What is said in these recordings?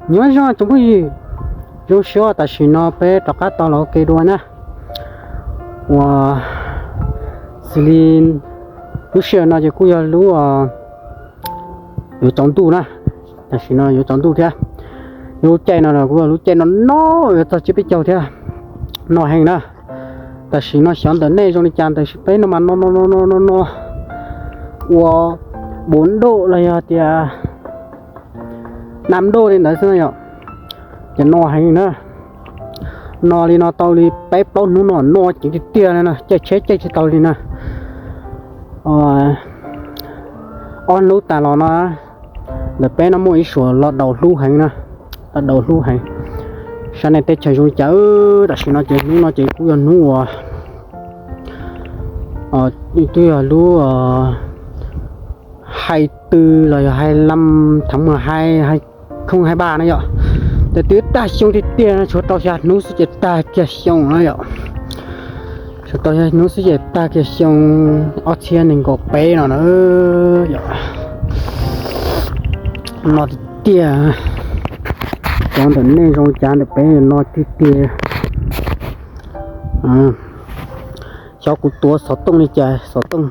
Nyob zoo tsoom phooj ywg, zoo siab tam sim no peb rov qab tau los ua ke dua na. Uas xws li lub sij hawm no ces kuj yog lub yuav tsaus ntuj na, tam sim no yuav tsaus ntuj thiab. Lub caij no los kuj yog lub caij no no yuav txog tsiab peb caug thiab, no heev na. Tam sim no xyov ntawm nej zoo li cas, tab sis peb no mas no no no no no no ua bốn độ los yog tias năm độ li ntawd xwb na yom. Ces no heev na, no li no tau li peb plaub hnub no no ceev tiag tiag li na, caij tsheb caij tsis tau li na. Ob hnub tas los no ntawm peb no muaj ib suam los daus hlub heev na, los daus hlub heev. Saib nej teb chaws zoo li cas. Tam sim no ces hnub no ces kuj yog hnub uas twb yog lub hai tư los yog hai lăm tháng mười hai, hai không hai ba na yom. Ces twb tag xyoo tiag tiag no, tshuav rau xya hnub xwb ces tag kiag xyoo na yom. Tshuav rau xya hnub xwb ces tag kiag xyoo ob txhiab nees nkaum peb no na yom. No tiag tiag, cov ntawm nej zoo li cas, ntawm peb no tiag tiag. Xyov kuv tuav xov tooj li cas, xov tooj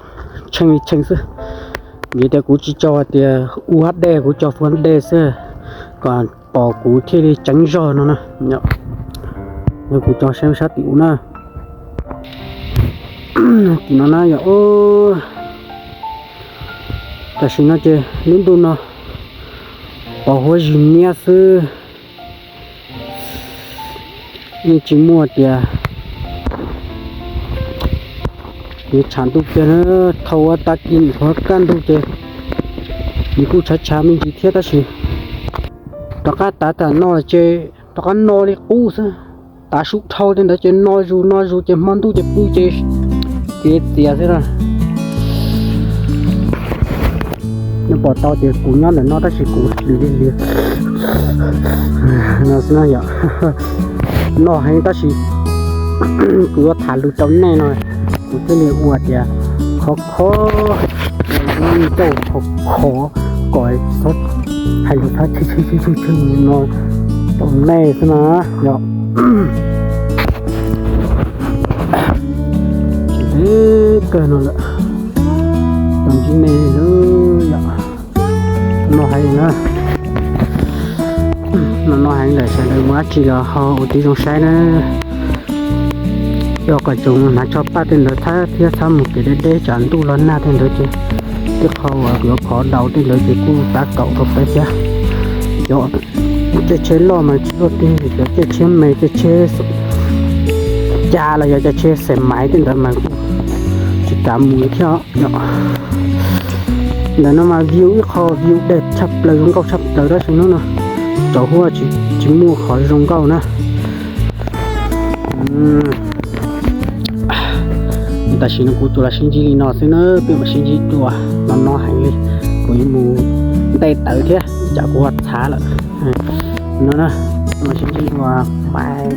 tsheej li tsheej xwb. Vim tias kuv tsis tso hais tias U H D, kuv tso Full H D xwb, kom pom kuv thiaj li tseeb zog no na. Yog kuv tso saib sab tim u na, tim no na yom. Tam sim no ces lub ntuj no pos huab zig niab xwb, yeej tsis muaj tias yuav tshav ntuj kiag na. Thaum ua tag kis nim qhuav kaj ntug ces nws kuj tshav tshav me ntsis thiab, tab sis rov qab tav tam no ces rov qab no li qub xwb. Tav su dhau tej ntawd ces no zus no zus ces hmo ntuj ces pw ces txias txias xwb na. Nej pom tau tias kuv nyob ntawm no tab sis kuv lwm li lwm no xwb na yom. No heev tab sis kuv yuav tham lus rau nej no, kuv thiaj li ua tias khov kho, ua ncauj khov kho kom hais lus txhob tshwm tshwm tshwm tshwm no rau nej xwb na yom. Tsis ntev kawg no lawm, tau ntsib nej lawm yom. No heev na, no no heev lawm, sawv daws mus dab tsi los ho ua tib zoo saib na. Coj kom tsoom hnav tsho paj tej ntawd thiab txhob mus kev deb deb tsam ntuj los nag tej ntawd ces tej qho uas yuav khov daus tej ntawd ces kuj tab kaum rau peb thiab. Cov caij tsheb loj mas tsis luaj twg, cov caij tsheb me, caij tsheb ca los yog caij tsheb xe máy tej ntawd mas kuj tsis kam mus thiab. Ntawm no mas view ib qho view deb tshaj plaws, zoo nkauj tshaj plaws tab sis hnub no tsaus huab tsis muaj qhov zoo nkauj na. Tam sim no kuv tsuas los sib ntsib li no xwb na, peb mam sib ntsib dua. No no heev li, kuv yuav mus nte tawv thiab tsam kuv ua txhav lawm. No na, mam sib ntsib dua, bye.